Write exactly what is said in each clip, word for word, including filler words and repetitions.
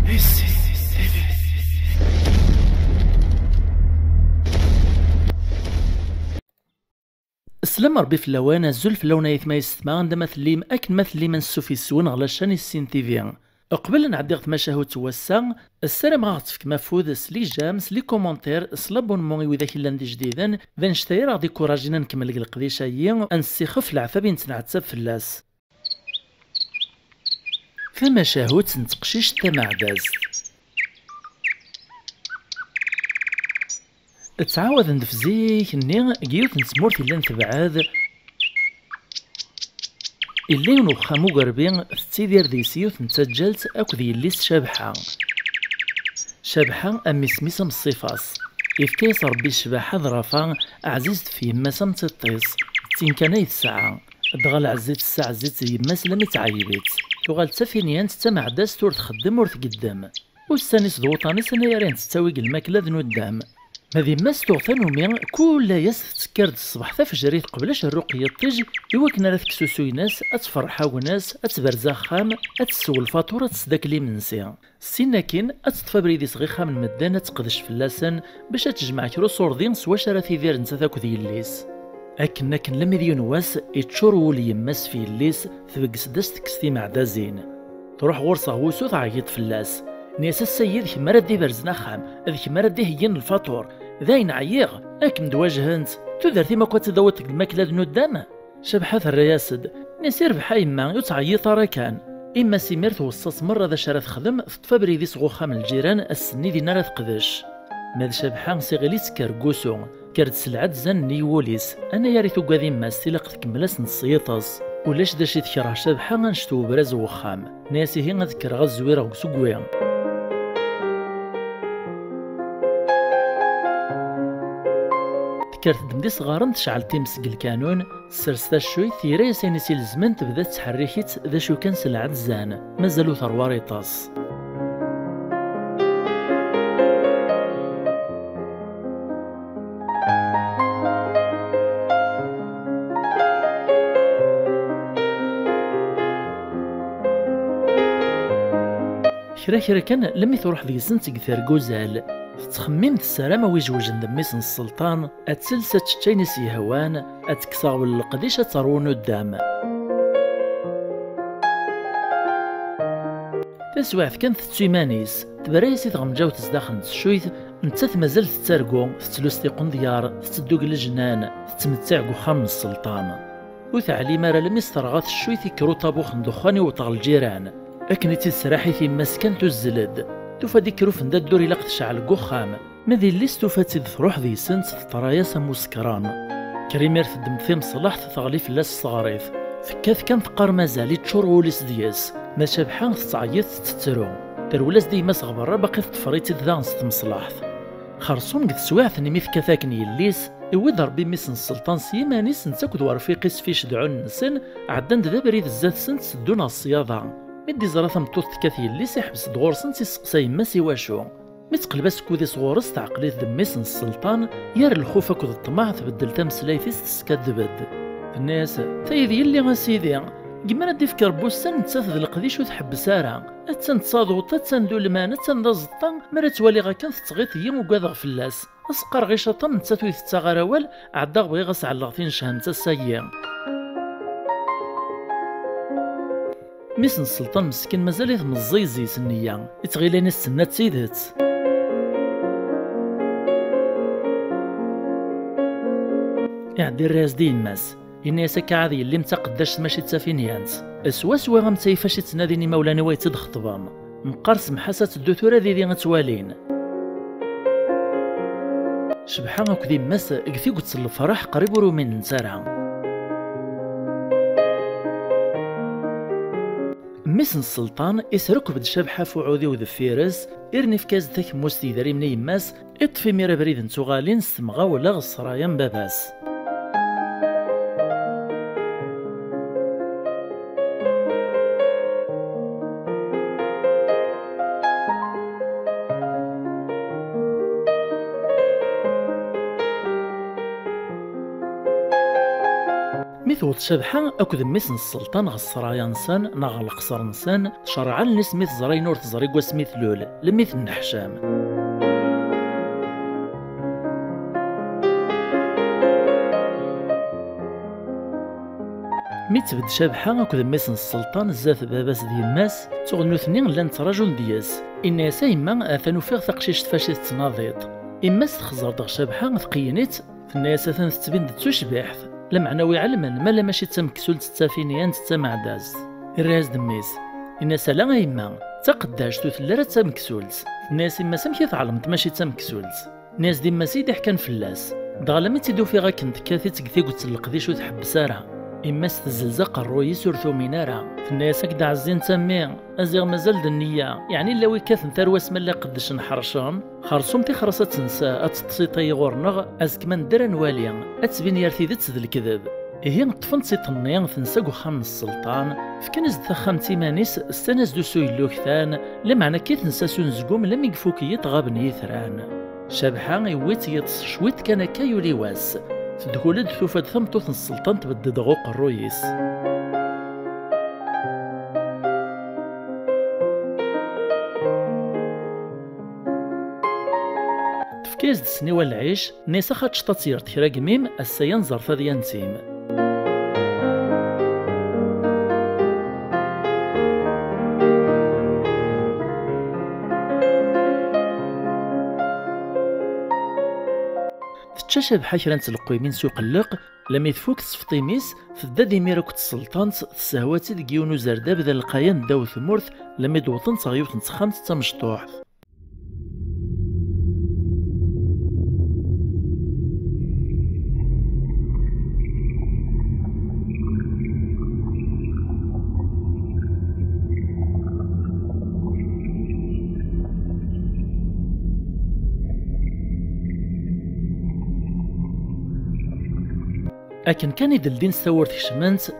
Slam Ṛebbi fell-awen, azul fell-awen ay atma yessetma, anda ma tellim, akken ma tellim, ansuf yes-wen ɣer la chaîne Issin T V. Qbel ad nɛeddi ɣer tmacahut n wass-a, ssarameɣ ad ɣ-tefkem afud s les j'aime, s les commentaires, s l'abonnement i widak yellan d ijdiden, d annect-a ara ɣ-d-ikurajin ad nkemmel deg leqdic-agi, ad nessixef leɛtab i nettneɛtab fell-as. Tamacahut n teqcict tameɛdazt. Ttɛawaden-d f zik-nni deg yiwet n tmurt yellan tebɛed. Yella yiwen uxxam ugerbi tettidir deg-s yiwet n taǧǧalt akked yelli-s Cabḥa. Cabḥa, a mmi-s, mmi-s ameṣṣif-as. Ifka-yas Ṛebbi ccbaḥa d rafa, ɛziz ɣef yemma-s am tiṭ-is, d tin kan ay tesɛa. Dɣa lɛezz i tessaɛez-itt yemma-s lammi tɛeyyeb-itt. Tuɣal d tafinyant d tameɛdazt, ur txeddem ur tgeddem. Ussan-is d wuṭan-is anagar ayen tettawi deg lmakla d nuddam. Ma d yemma-s tuɣ tanumi, kul ass tettekkar-d ṣṣbeḥ tafejrit qbel acerruq n yiṭij, i wakken ara tekkes usuyen-is, ad tferreḥ agnes, ad tberz axxam, ad tessew lfaṭur, ad tesdakel imensi. Syin akkin, ad teṭṭef abrid-is ɣer ixxamen n medden, ad teqdec fell-asen, bac ad tejmeɛ kra uṣurdi s wacu ara tidir nettat akked yelli-s. Akken, akken, lammi d yiwen wass, iččur wul yemma-s f yelli-s, tbeggez-d ad s-tekkes timeɛdazin. Truḥ ɣur-s ɣer wusu, tɛeyyeḍ fell-as. Nni-as: "Ass-agi d kemm ara d-iberzen axxam, d kemm ara d-iheyyin lfaṭur. Dayen ɛyiɣ, ad kem-d-wajhent. Tudert-im akk ad tt-id-tawiḍ deg lmakla d nuddam?" Cabḥa terra-yas-d, nni-as: "Irbeḥ a yemma, ur ttɛeyyiḍ ara kan." Yemma-s imir tweṣṣa-tt merra d acu ara texdem, teṭṭef abrid-is ɣer uxxam n lǧiran, ass-nni dinna ara teqdec. Ma d Cabḥa s iɣil i tekker deg wusu, tekker-d s lɛezzan-nni i wul-is, anagar i tugad yemma-s tilaq tkemmel-as-tt s yiṭes. Ulac d acu i tekreh Cabḥa annect ubraz n wexxam. Tenna-yas: "Ihi ad kkreɣ ad zwireɣ deg usegwi." Tekker teddem-d isɣaren, tecɛel times deg lkanun, tessers taccuyt, yerra-yas ayen i s-ilezmen, tebda tettḥerrik-itt d acu kan s lɛezzan, mazal ur terwa ara iṭas. Kra kra kan, lammi truḥ deg-sent deg terguzal. Tettxemmim, tessaram a wi izewjen d mmi-s n sselṭan, ad tels, ad tečč ayen i s-yehwan, ad tekkes aɣbel n leqdic, ad terwu nuddam. Taswiɛt kan, tettu iman-is, tberra-yas i tɣenǧawt zdaxel n teccuyt, nettat mazal tettargu, tettlus tiqendyar, tetteddu deg lejnan, tettmettiɛ deg uxxam n sselṭan. Ur teɛlim ara almi s-terɣa teccuyt, ikker uṭabux n ddexxan, iweṭ ɣer lǧiran. Akken i tt-id-tesraḥ i yemma-s kan, tuzzel-d. Tufa-d ikruf n daddur ilaq tecɛel deg uxxam. Ma d yelli-s, tufa-tt-id truḥ deg-sent, teṭra-yas am usekran. Kker imir teddem-d timeṣlaḥt, teɣli fell-as s teɣrit. Tekkat kan teqqar mazal, iččur wul-is deg-s. Ma d Cabḥa tettɛeyyiḍ, tettettru. Terwel-as-d i yemma-s ɣer berra, baqi teṭṭfer-itt-id daɣen s tmeṣlaḥt. Xerṣum deg teswiɛt-nni mi tekkat akken yelli-s, iwwi-d Ṛebbi mmi-s n sselṭan s yiman-is, netta akked werfiq-is f icedɛunen-nsen, ɛeddan-d d abrid zdat-sen, tteddun ɣer ṣṣyada. Mi d-iẓra tameṭṭut tekkat yelli-s, iḥbes-d ɣur-sent, isteqsa yemma-s i wacu. Mi teqleb asekkud-is ɣur-s, teɛqel-it d mmi-s n sselṭan, gar lxuf akked ṭṭmeɛ, tbeddel tameslayt-is, teskaddeb-d. Tenna-yas: "Tayi d yelli, a sidi. Deg mi ara d-ifk Ṛebbi ussan, nettat d leqdic ur tḥebbes ara. Attan d taḍuṭ, attan d ulman, attan d aẓeṭṭa, mi ara tt-waliɣ akken tettɣiḍ-iyi, ugadeɣ fell-as. Ad s-qqareɣ icaṭ am nettat ur itettaɣ ara awal, ɛeddaɣ bɣiɣ ad s-ɛelleɣ tincehant ass-agi." Mmi-s n sselṭan meskin mazal-it meẓẓiy zzi-s nniya, ittɣil ayen i s-tenna d tidet. Iɛeddi irra-yas-d i yemma-s, yenna-yas: "Akka ɛad yelli-m d taqeddact mačči d tafinyant. Swaswa am tayeffas i ttnadin imawlan-iw ay tt-id-xeṭben. Meqqar semḥ-as ad teddu tura didi ad tt-walin." Cebḥa akked yemma-s deg tiget n lefraḥ qrib ur uminent ara. Mmi-s n sselṭan isrekb-d Cabḥa ɣef uɛudiw deffir-s, irn ifka-as-d takemmust i yedrimen i yemma-s, iṭṭef imir abrid n tuɣalin s temɣawla ɣer ṣṣraya n baba-s. Mi Tewweḍ Cabḥa akked mmi-s n sselṭan ɣer ssraya-nsen neɣ ɣer leqṣer-nsen, tcerreɛ allen-is mi teẓra ayen ur teẓri deg wasmi tlul, lemmi tenneḥcam. Mi tbedd Cabḥa akked mmi-s n sselṭan zdat baba-s d yemma-s, tuɣ nutni llan ttrajun deg-s. Inna-yas: "A yemma, atan ufiɣ taqcict faci tettnadiḍ." Yemma-s texẓer-d ɣer Cabḥa, tqeyyen-itt, tenna-yas: "Atan tettbin-d d tucbiḥt, lameɛna wi iɛelmen ma la mačči d tameksult d tafini, anta d tameɛdazt?" Irra-yas-d mmi-s, inna-yas: "Ala a yemma, d taqeddact, ur telli ara d tameksult." Tenna-yas yemma-s: "Amek i tɛelmeḍ mačči d tameksult?" Nni-as-d yemma-s i d-iḥkan fell-as. Dɣa lammi tt-id-ufiɣ akken tekkat-itt deg tiget n leqdic ur tḥebbes ara. Yemma-s tezzelz aqerruy-is ur tumin ara. Tenna-yas: "Ak-d ɛezzint a mmi, aziɣ mazal d nniya, yeɛni illa wi kkaten tarwa-s ma llan qeddcen ḥercen? Xersum tixer-as ad tensa, ad teṭṭes i tayi ɣur-neɣ, azekka ma nedder ad nwali, ad tbin yir tidet d lekdeb." Ihi ṭṭfen-tt iḍ-nni, tensa deg uxxam n sselṭan, fkan-as-d taxxamt iman-is, ssan-as-d usu yelluktan, lameɛna akka i tensa s unezgum lammi ifuk yiḍ ɣaben yitran. Cabḥa iwwi-tt yiḍes cwiṭ kan akka yuli wass. Tedhul-d tufa-d tameṭṭut n sselṭan tbedd-d ɣer uqerruy-is. Tefka-yas-d ssniwa n lɛic, nni-as: "Ax ad teččeḍ ad tgreḍ kra n yimim, ass-a ad nẓer tadyant-im." Tečča Cabḥa kra n tleqqimin s uqelleq, lammi tfuk tesfeḍ imi-s, tedda-d imir akked tselṭant, tessehwa-tt-id deg yiwen uzerdab d alqayan ddaw tmurt, lammi d-wwḍent ɣer yiwet n texxamt d tamecṭuḥt. Akken kan i d-ldint tawwurt kecment,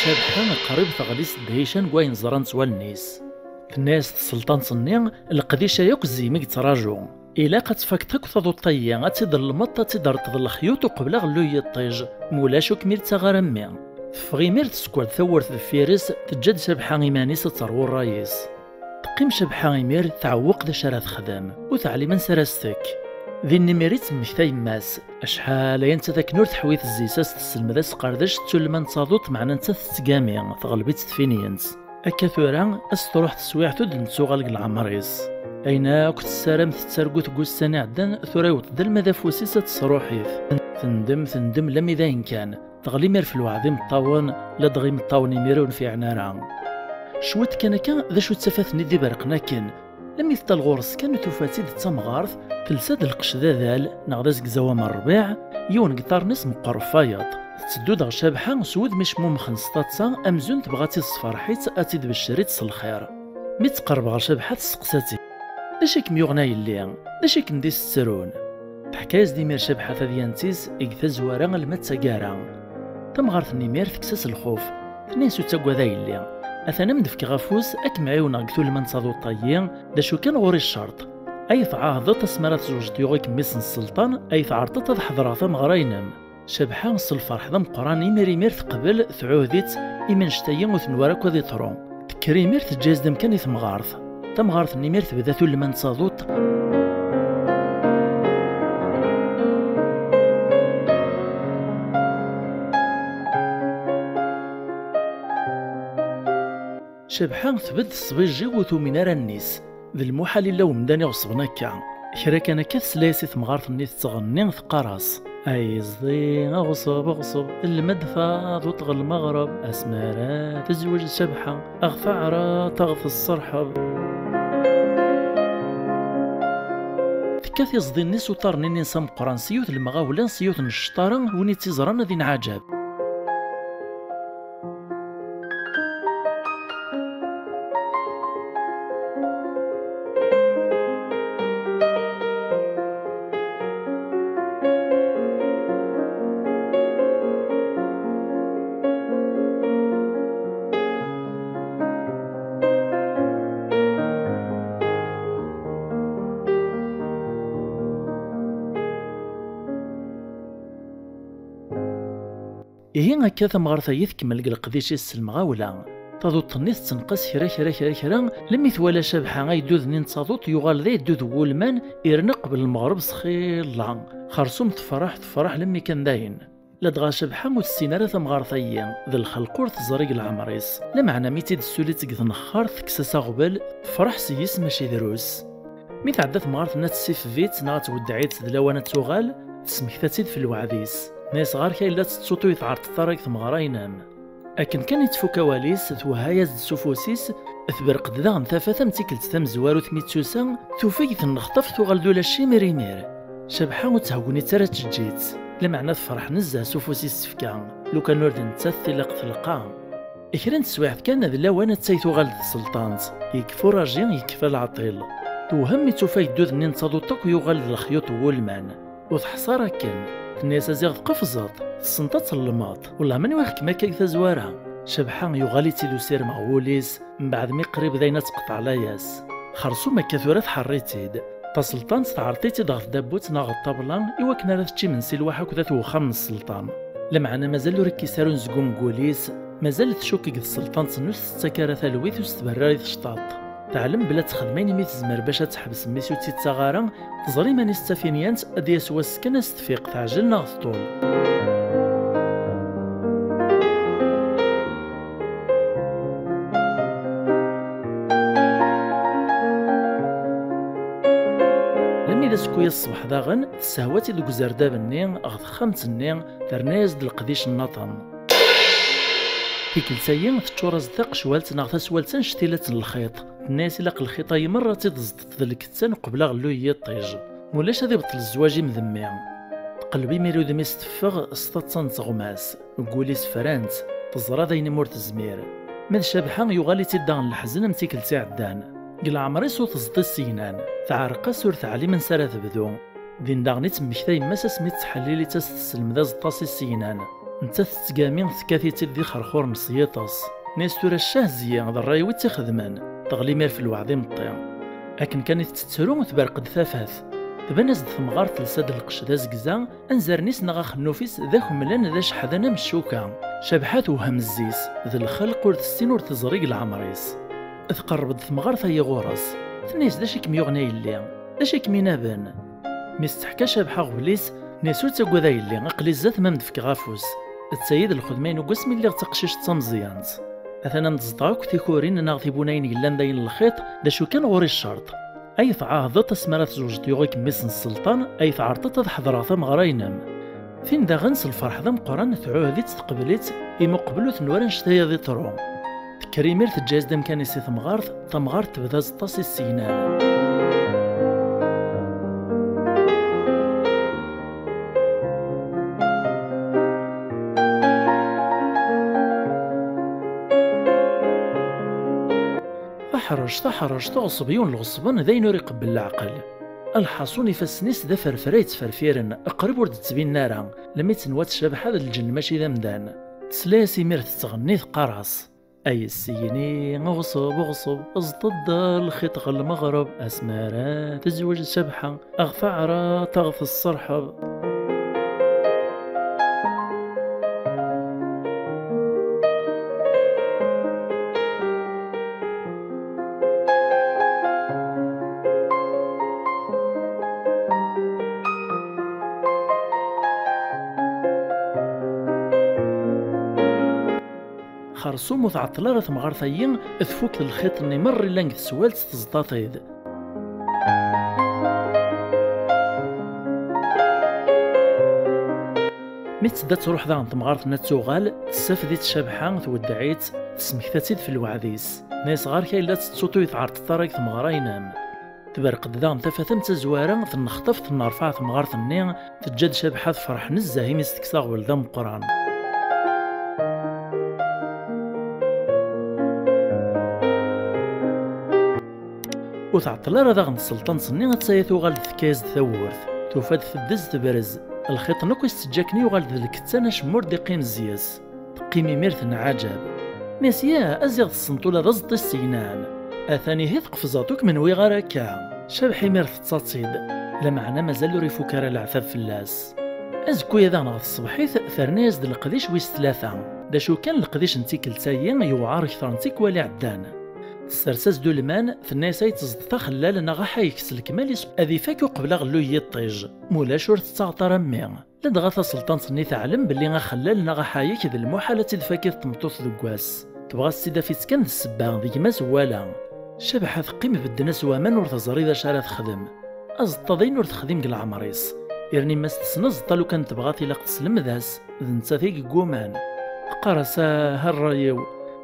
Cabḥa qrib teɣli s ddhica n wayen ẓrant wallen-is. Tenna-yas tselṭant-nni: "Leqdic-a yakk zzim i yettraǧu. Ilaq ad tfakeḍ akk taḍuṭ-ayi, ad tt-id-tellmeḍ, ad tt-id-terreḍ lexyuṭ uqbel aɣelluy yiṭij, ma ulac ur kem-id-ttaɣ ara mmi." Teffeɣ imir teskeṛ-d tawwurt deffir-s, teǧǧa-d Cabḥa iman-is ad terwu ṛṛay-is. Teqqim Cabḥa imir tɛewweq d acu ara texdem, ur teɛlim ansi ara s-tekk. Din imir i d-temmekta yemma-s. Acḥal aya nettat akken ur teḥwi tezzi-s ad s-tesselmed asqerdec d tullma n taḍuṭ, meɛna nettat tettgami, teɣleb-itt tfinint. Akka tura, ad s-truḥ teswiɛt ur d-nettuɣal deg leɛmer-is. Ayen akk tessaram tettargu deg ussan iɛeddan, tura yewweḍ-d alma d afus-is ad tesruḥ-it. Tendem, tendem, lammi d ayen kan. Teɣli imir f lweɛd imeṭṭawen, ladɣa imeṭṭawen imir ur nfiɛen ara. Cwiṭ kan akka, d acu d tafat-nni d-iberqen akken? Lammi teṭṭal ɣur-s kan, tufa-tt-id d tamɣart, telsa-d lqecc d adal, neɣ d azegzaw am rrbiɛ, yiwen deg iṭarren-is meqqer ɣef wayeḍ. Tetteddu-d ɣer Cabḥa s wudem icmumxen s taḍsa, amzun tebɣa ad tt-id-tesferḥ-itt, ad tt-id-tbeccer-itt s lxir. Mi tqerreb ɣer Cabḥa, tesseqsa-tt-id: "D acu i kem-yuɣen a yelli? D acu i kem-d-issettrun?" Teḥka-yas-d imir Cabḥa tadyant-is deg tazwara alma d taggara. Tamɣart-nni imir tekkes-as lxuf. Tenna-yas: "Ur ttaggad a yelli. Atan am d-fkeɣ afus, ad kem-ɛiwneɣ deg tullma n taḍuṭ-ayi, d acu kan ɣur-i ccerṭ. Ay tɛahdeḍ asmi ara tzewǧeḍ yuɣ-ik mmi-s n sselṭan, ay tɛerḍeḍ ad ḥeḍreɣ tameɣra-inem." Cabḥa s lferḥ d ameqqran imir imir teqbel, tɛuhed-itt, imi annect-ayi ur tenwa ara akk ad iḍru. Tekker imir teǧǧa-yas-d amkan i temɣart. Tamɣart-nni imir tebda tullma n taḍuṭ. Cabḥa tbedd teṣbijji ur tumin ara allen-is. D lmuḥal illa umdan iɣeṣben akka. Kra kan akka tesla-yas i temɣart-nni tettɣenni teqqar-as: "Ay izdi, aɣeṣb, aɣeṣb, lmed taḍuṭ ɣer lmeɣreb, asmi ara tezweǧ Cabḥa, aɣ taɛraḍt, aɣ tesserḥeb." Tekkat iẓdi-nni s uṭar-nni n insa ameqqran s yiwet n lemɣawla, s yiwet n cceṭṭara, win i tt-iẓran ad inɛaǧab. Ihi akka tamɣart-agi tkemmel deg leqdic-is s lemɣawla. Taduṭ-nni tettenqas kra, kra, kra, kra, lemmi twala Cabḥa ayeddud-nni n taduṭ yuɣal d ayeddud n wulman, irna qbel lmeɣreb s xilla. Xersum tefreḥ, tefreḥ lemmi kan dayen. Ladɣa Cabḥa ur tessin ara tamɣart-agi, d lxelq ur teẓri deg leɛmer-is. Lameɛna mi tt-id-tessuli deg tnexxart, tekkes-as aɣbel, tefreḥ s yis mačči drus. Mi tɛedda temɣart-nni ad tessifev-itt neɣ ad tweddeɛ-itt d lawan ad tuɣal, tesmekta-tt-id f lweɛd-is. Tenna-yas: "Ɣer-k ay la tettuḍ ur yi-tɛerḍeḍ ara deg tmeɣra-inem." Akken kan i tfuk awal-is, twehha-yas-d s ufus-is, tberq-d daɣen tafat am tikkelt tamezwarut mi d-tusa, tufeg tennexṭaf tuɣal d ulac imir imir. Cabḥa ur tt-heggnit ara teǧǧ-itt, lameɛna tefreḥ nezzeh s ufus i s-tefka, lukan ur d nettat tilaq telqa. Kra n teswiɛt kan d lawan atta i tuɣal d tselṭant, yekfa uraji, yekfa leɛṭil. Tewhem mi tufa ayeddud-nni n taduṭ akk yuɣal d lexyuṭ n wulman. Ur teḥṣa ara akken. Tenna-yas: "A ziɣ tqefzeḍ, tessneḍ ad tellmeḍ. Wellah ma nwiɣ-kem akka deg tazwara." Cabḥa yuɣal-itt-id usirem ɣer wul-is, mbeɛd mi qrib d ayen ad teqṭeɛ layas. Xersum akka tura tḥerr-itt-id. Taselṭant tɛerḍ-itt-id ɣer tdabut neɣ ɣer ṭṭabla i wakken ara tečč imensi lwaḥ akked at wexxam n sselṭan. Lameɛna mazal ur ikkis ara unezgum deg wul-is, mazal tcukk deg tselṭant-nni ur s-tettak ara talwit, ur s-tberri ara i tecṭaṭ. Teɛlem belli ad texdem ayen imi tezmer bac ad teḥbes mmi-s ur tt-ittaɣ ara, teẓra iman-is d tafinyant, ad d-yas wass kan ad s-tfiq, teɛjel neɣ teṭṭul. Lemmi d asekkuy ṣṣbeḥ daɣen, tessehwa-tt-id deg uzerdab-nni, ɣer texxamt-nni, terna-yas-d leqdic nniḍen. Tikkelt-agi, teččur-as-d taqecwalt neɣ taswalt annect-ilatt n lxiṭ. Tenna-yas: "Ilaq lxiṭ-agi merra ad tt-id-tẓeṭṭeḍ d lkettan uqbel aɣelluy n yiṭij. Mulac ad ibṭel zzwaǧ-im d mmi." Teqleb imir udem-is teffeɣ s taḍsa n teɣmas. Deg wul-is fran-tt, teẓra d ayen imi ur tezmir. Ma d Cabḥa yuɣal-itt-id daɣen leḥzen am tikkelt iɛeddan. Deg leɛmer-is ur teẓḍi s yignan, teɛreq-as ur teɛlim ansi ara tebdu. Din daɣen i temmekta yemma-s asmi tettḥellil-itt-as tesselmed aẓeṭṭa-s i s-yegnan. Nettat tettgami tekkat-itt-id d ixerxuren s yiṭes. Tenna-yas: "Tura ccah zzi, d ṛṛay-iw i tt-ixedmen." Teɣli imir f lweɛd imeṭṭi. Akken kan i tettettru, tberq-d tafat. Tban-as-d temɣart telsa-d lqecc d azegza, anzaren-is neɣ axennuf-is d akemlan d aceḥdan am ccuka. Cabḥa tewhem zzi-s, d lxelq ur tessin ur teẓri deg leɛmer-is. Tqerreb-d temɣart-agi ɣur-s. Tenna-yas: "D acu i kem-yuɣen a yelli? D acu i kem-inaben?" Mi s-teḥka Cabḥa aɣbel-is, tenna-yas: "Ur ttagad a yelli, aql-i zdat-m a m-d-fkeɣ afus. D tayi d lxedma-inu deg wasmi lliɣ d taqcict d tameẓyant. Atan a m-d-ẓeṭṭeɣ akk tikurin neɣ tibunayin yellan d ayen n lxiṭ, d acu kan ɣur-i ccerṭ. Ay tɛahdeḍ asmi ara tzewǧeḍ yuɣ-ik mmi-s n sselṭan, ay tɛerḍeḍ ad ḥeḍreɣ tameɣra-inem." Tin daɣen s lferḥ d ameqqran tɛuhed-itt teqbel-itt, imi uqbel ur tenwa ara annect-aya ad iḍru. Tekker imir teǧǧa-yas-d amkan-is i temɣart, tamɣart tebda aẓeṭṭa-s i s-yegnan. Taḥrect, taḥrect, ɣeṣṣeb yiwen lɣeṣben d ayen ur iqebbel leɛqel. Lḥaṣun ifassen-is d aferfer ay ttferfiren, qrib ur d-ttbinen ara, lemmi tenwa-tt Cabḥa d lǧenn mačči d amdan. Tesla-yas imir tettɣenni teqqar-as: "Ay ssigni, ɣeṣṣeb, ɣeṣṣeb, ẓḍeḍ-d lxiṭ ɣer lmeɣreb, asmi ara tezweǧ Cabḥa, a ɣ-taɛraḍt a ɣ-tesserḥeb." Xersum ur tɛeṭṭel ara temɣart-agi, tfuk lxiṭ-nni merra llan deg teswalt teẓḍa-t-id. Mi tedda ad truḥ daɣen temɣart-nni ad tuɣal, tessafed-itt Cabḥa, tweddeɛ-itt, tesmekta-tt-id f lweɛd-is. Tenna-yas: "Ɣer-k ay la tettuḍ ur yi-tɛerḍeḍ ara deg tmeɣra-inem." Tberq-d daɣen tafat am tazwara, tennexṭaf, tennerfaɛ temɣart-nni, teǧǧa-d Cabḥa tefreḥ nezzeh imi s-tekkes aɣbel d ameqqran. Ur tɛeṭṭel ara daɣen tselṭant-nni, atta-ya tuɣal-d tekka-yas-d tawwurt. Tufa-d teddez tebrez. Lxiṭ-nni akk i s-teǧǧa akken yuɣal-d d lkettan, acemma ur d-iqqim zzi-s. Teqqim imir tenɛaǧab. Tenna-yas: "Yah, a ziɣ tessneḍ ula d aẓeṭṭa i s-yegnan. Atan ihi tqefzeḍ, ur kem-nwiɣ ara akka." Cabḥa imir tettaḍ-tt-id, lameɛna mazal ur ifuk ara leɛtab fell-as. Azekka-ya daɣen ɣer tṣebḥit, terna-yas-d leqdic wis tlata. D acu kan, leqdic n tikkelt-ayi yewɛer kter n tikwal iɛeddan. Tessers-as-d ulman, tenna-yas ay teẓḍet axellal neɣ aḥayek s lekmal-is ad ifak uqbel aɣelluy n yiṭij. Mulac, ur tettaɣeḍ ara mmi. Ladɣa taselṭant-nni teɛlem belli axellal neɣ aḥayek d lmuḥal ad tt-id-tfak tmeṭṭut deg wass. Tebɣa ad s-tt-id-taf kan d ssebba, d gma-s wala. Cabḥa teqqim bedden-as waman, ur teẓri d acu ara texdem. Aẓeṭṭa d ayen ur texdim deg leɛmer-is. Irni ma s-tessen aẓeṭṭa lukan tebɣa-t ilaq tesselmed-as, d nettat i yegguman. Teqqar-as: "Ah, a ṛṛay-iw,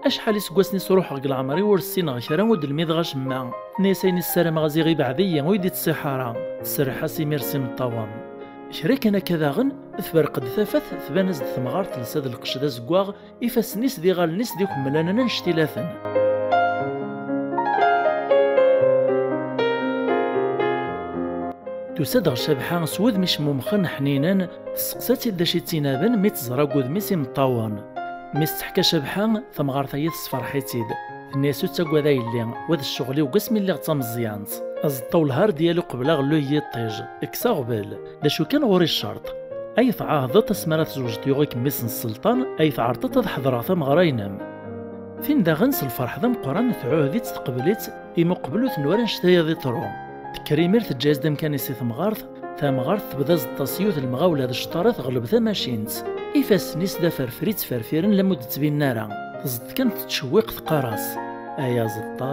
acḥal iseggasen i sruḥeɣ deg leɛmer-iw ur ssineɣ kra, ur d-lmideɣ acemma. Tenna-yas ayen i ssarameɣ a ziɣ ibeɛd-iyi, ur yi-d-ittṣiḥ ara." Tserreḥ-as imir s imeṭṭawen. Kra kan akka daɣen, tberq-d tafat, tban-as-d temɣart telsa-d lqecc d azeggaɣ, ifassen-is d iɣallen-is d ikemmlanen annect-ilaten. Tusa-d ɣer Cabḥa s wudem icmumxen ḥninen, testeqsa-tt-id d acu i tt-inaben mi teẓra deg wudem-is imeṭṭawen. Mi s-teḥka Cabḥa, tamɣart-ayi tessefreḥ-itt-id. Tenna-yas: "Ur ttagad a yelli, wa d ccɣel-iw deg wasmi lliɣ d tameẓyant. Aẓeṭṭa welha ar d-yali uqbel aɣelluy n yiṭij, kkes aɣbel. D acu kan, ɣur-i ccerṭ. Ay tɛahdeḍ asmi ara tzewǧeḍ yuɣ-ik mmi-s n sselṭan, ay tɛerḍeḍ ad ḥedreɣ tameɣra-inem." Tin daɣen s lferḥ d ameqqran tɛuhed-itt teqbel-itt, imi uqbel ur tenwa ara annect-aya ad iḍru. Tekker imir teǧǧa-yas-d amkan-is i temɣart, tamɣart tebda aẓeṭṭa s yiwet lemɣawla d cṭara teɣleb tamacint. Ifassen-is d aferfer i ttferfiren lammu d-ttbinen ara. Teẓḍ kan tettcewwiq teqqar-as: "Ay aẓeṭṭa,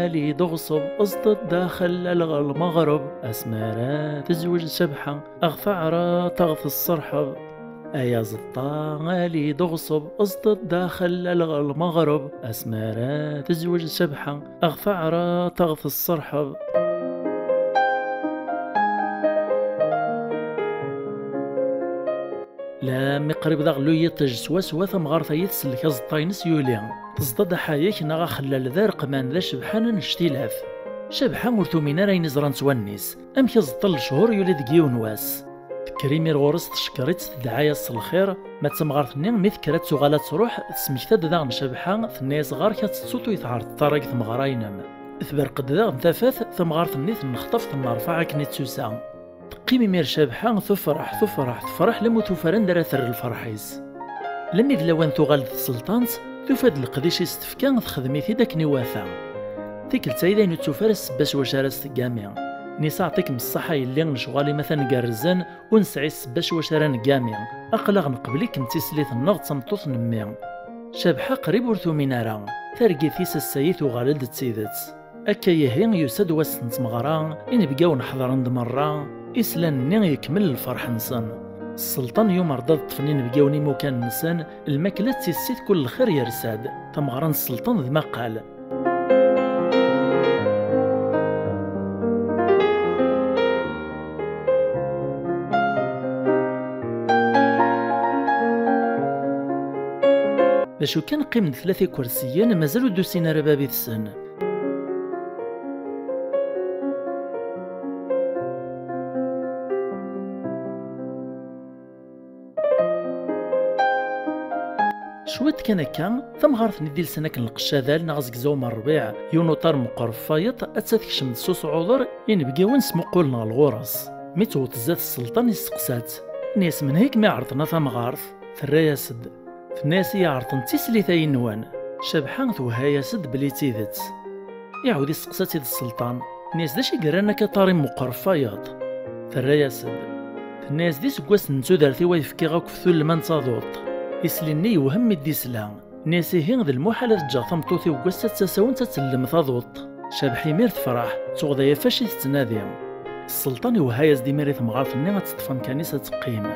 ali d uɣṣeb, eẓḍ-d axellal ɣer lmeɣreb, asmi ara tezweǧ Cabḥa, aɣ taɛraḍt aɣ tesserḥeb." Ay aẓeṭṭa, ali d uɣṣeb, eẓḍ-d axellal ɣer lmeɣreb, asmi ara tezweǧ Cabḥa, aɣ taɛraḍt aɣ tesserḥeb. Lammi qrib d aɣelluy yiṭij swaswa, tamɣart-ayi tsellek aẓeṭṭa-ines yuli. Teẓḍa-d aḥayek neɣ axellal d areqman d acebḥan annect-ilat. Cabḥa ur tumin ara ayen i ẓrant wallen-is. Amek aẓeṭṭa n lechur yuli deg yiwen wass? Tekker imir ɣur-s, tcekker-itt, tedɛa-yas s lxir. Ma d tamɣart-nni, mi tekker ad tuɣal ad truḥ, tesmekta-d daɣen Cabḥa, tenna-yas: "Ɣer-k ad tettuḍ ur yi-tɛerḍeḍ ara deg tmeɣra-inem." Tberq-d daɣen tafat, tamɣart-nni tennexṭaf tennerfaɛ akken i d-tusa. Teqqim imir Cabḥa tefreḥ, tefreḥ, tefreḥ, lammu tufa anda ara terr lferḥ-is. Lammi d lawan tuɣal d tselṭant, tufa-d leqdic i s-tefka, texdem-it-id akken iwata. Tikkelt-a i d ayen ur tufi ara ssebba s wacu ara s-teggami. Nisa, aɛṭik-m ṣṣaḥa yelli, lecɣal-im atan gerrzen, ur nesɛi ssebba s wacu ara neggami. Aql-aɣ neqbel-ikem d tislit-nneɣ d tameṭṭut n mmi. Cabḥa qrib ur tumin ara. Targit-is ass-ayi tuɣal-d d tidet. Akka ihi, yusa-d wass n tmeɣra, inebgawen ḥedṛen-d merra, islan-nni yekmel lferḥ-nsen. Sselṭan yumer-d ad ṭṭfen inebgawen imukan-nsen, lmakla d tissit, kul lxir yersa-d. Tameɣra n sselṭan d maqal. D acu kan, qqimen-d tlata ikersiyen, mazal ur d-usin ara bab-itsen. Cwiṭ kan akka, tamɣart-nni d-ilsan akken lqecc adal neɣ azegzaw n rrbiɛ, yiwen uṭar meqqer ɣef wayeḍ, atta tekcem-d s usɛuḍer, inebgiwen smuqqulen ɣer ɣur-s. Mi tewweḍ zdat sselṭan, yesteqsa-tt, yenna-yas: "Menhu i kem-iɛerḍen a tamɣart?" Terra-yas-d, tenna-yas: "I yi-iɛerḍen d tislit-ayi-nwen." Cabḥa twehha-yas-d belli d tidet. Iɛawed isteqsa-tt-id sselṭan, tenna-yas: "D acu i yerran akka aṭar-im meqqer ɣef wayeḍ?" Terra-yas-d, tenna-yas: "D iseggasen n tudert-iw ay fkiɣ akk f tullma n taduṭ." Isli-nni yewhem mi d-isla. Nni-as: "Ihi, d lmuḥal ad ǧǧeɣ tameṭṭut-iw deg wass-a d tasawent ad tellem taduṭ." Cabḥa imir tefreḥ, tuɣ d aya ɣef wacu i tettnadi. Sselṭan iwehha-yas-d imir i temɣart-nni ad teṭṭef amkan-is ad teqqim.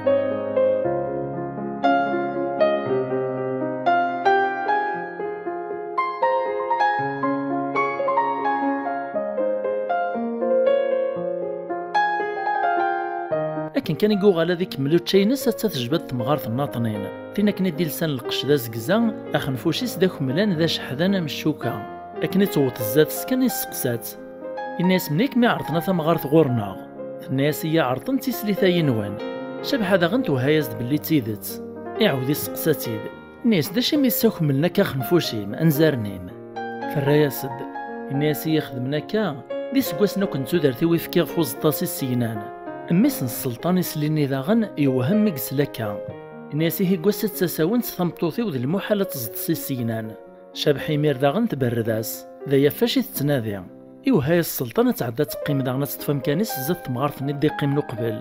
Akken kan i yuɣal ad ikemmel uččay-ines, atta tejba-d temɣart n Naṭnin. Tin akken i d-ilsan lqecc d azegza, axenfuc-is d akemlan d aceḥdan am ccuka. Akken i tewweḍ zdat-s kan, yesteqsa-tt. Yenna-yas: "Menhu i kem-iɛerḍen a tamɣart ɣur-neɣ?" Tenna-yas: "I yi-iɛerḍen d tislit-ayi-nwen." Cabḥa daɣen twehha-yas-d belli d tidet. Iɛawed isteqsa-tt-id. Nni-as: "D acu imi ssakemmlen akka axenfuc-im, anzaren-im?" Terra-yas-d, yenna-yas: "I yi-xedmen akka, d iseggasen akk n tudert-iw i fkiɣ f uẓeṭṭa s isegnan. Mmi-s n sselṭan isli-nni daɣen yewhem mi yesla akka. Yenna-yas: "Ihi, deg wass-a d tasawent, tameṭṭut-iw d lmuḥal ad teẓḍes isignan." Cabḥa imir daɣen tberred-as: "D aya ɣef wacu i tettnadi." Iwehha-yas sselṭan ad tɛeddi ad teqqim daɣen ad teṭṭef amkan-is zdat temɣart-nni d-iqqimen uqbel.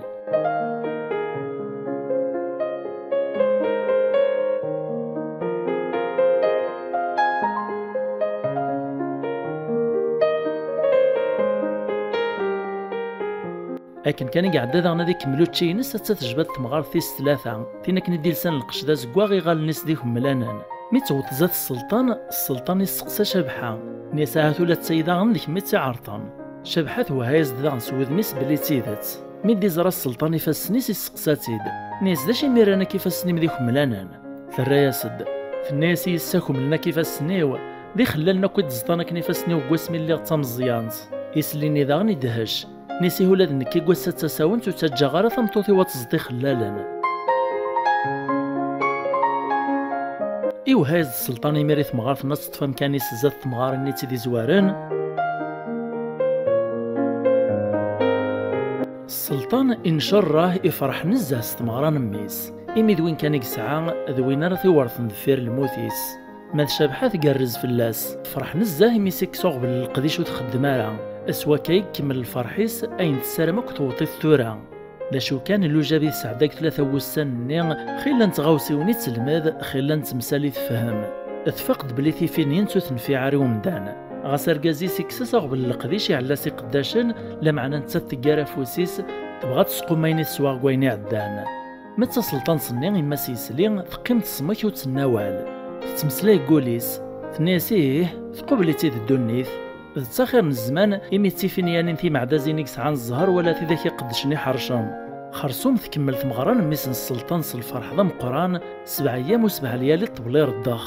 Akken kan i iɛedda daɣen ad ikemmel učči-ines, atta tejba-d temɣart tis tlata, tin akken i d-ilsan lqecc d azeggaɣ, iɣallen-is d ikemmlanen. Mi tewweḍ zdat sselṭan, sselṭan yesteqsa Cabḥa, yenna-yas: "Ahat ula d tayi daɣen d kemm i tt-iɛerḍen." Cabḥa twehha-yas-d daɣen s wudem-is belli d tidet. Mi d-iẓra sselṭan ifassen-is, yesteqsa-tt-id, yenna-yas: "D acu imi rran akk ifassen-im d ikemmlanen?" Terra-yas-d, tenna-yas: "I yessakemlen akk ifassen-iw, d ixellalen akk i d-ẓḍan akken ifassen-iw deg wasmi lliɣ d tameẓẓyant." Isli-nni daɣen idehhec. Nis ihi ula d nekk i wass-a d tasawent ur ttaǧǧaɣ ara tameṭṭut-iw ad teẓḍ ixellalen. Iwehha-yas-d sselṭan imir i temɣart-nni ad teṭṭef amkan-is zdat temɣarin-nni i tt-id-izwaren. Sselṭan incerreh, ifreḥ nezzeh s tmeɣra n mmi-s, imi d win kan i yesɛa, d win ara t-iwerten deffir lmut-is. Ma d Cabḥa tgerrez fell-as, tefreḥ nezzeh imi s-ikkes uɣbel n leqdic ur txeddem ara. S wakka i ikemmel lferḥ-is, ayen tessaram akk tewweḍ-it tura. D acu kan, llujab i tesɛedda deg tlata n wussan-nni, xilla n tɣawsiwin i telmed, xilla n temsal i tefhem. Tfaq-d belli tifin-nni ur tenfiɛ ara i umdan. Ɣas argaz-is ikkes-as aɣbel n leqdic, iɛella s iqeddacen, lameɛna nettat teggar afus-is, tebɣa ad tesqum ayen i teswa deg wayen iɛeddan. Ma d taselṭant-nni, yemma-s yesli, teqqim tesmek ur d-tenni awal. Tettmeslay deg wul-is, tenna-yas: "Ih, tqubel-itt-id ddunit. D ttaxir n zzman, imi d tifinyanin timeɛdazin i yesɛan zzher wala tidak iqeddcen iḥercen." Xersum tkemmel tmeɣra n mmi-s n sselṭan s lferḥ d ameqqran, sebɛa eyyam u sebɛa lyali ṭṭbel ireddex.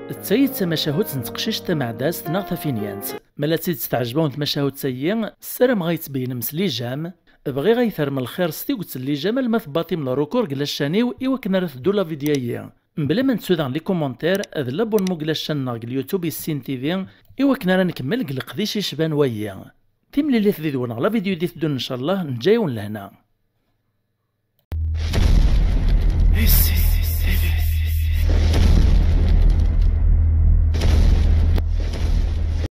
D tayi d tamacahut n teqcict tameɛdazt neɣ tafinyant. Ma la d tidet teɛjeb-awen tmacahut-agi, ssarameɣ ad yi-tbeyynem s lijam. Bɣiɣ ad yi-terrem lxir s tiget n lijam alma tebbaṭim le record deg laccan-iw i wakken ara teddu la vidéo-agi. Mebla ma nettu daɣen les commentaires d l'abonnement deg laccan-nneɣ deg YouTube Yessin T V i wakken ara nkemmel deg leqdic icban wayi. Timlilit did-wen ɣer la vidéo i d-iteddun ncallah, neǧǧa-yawen lehna.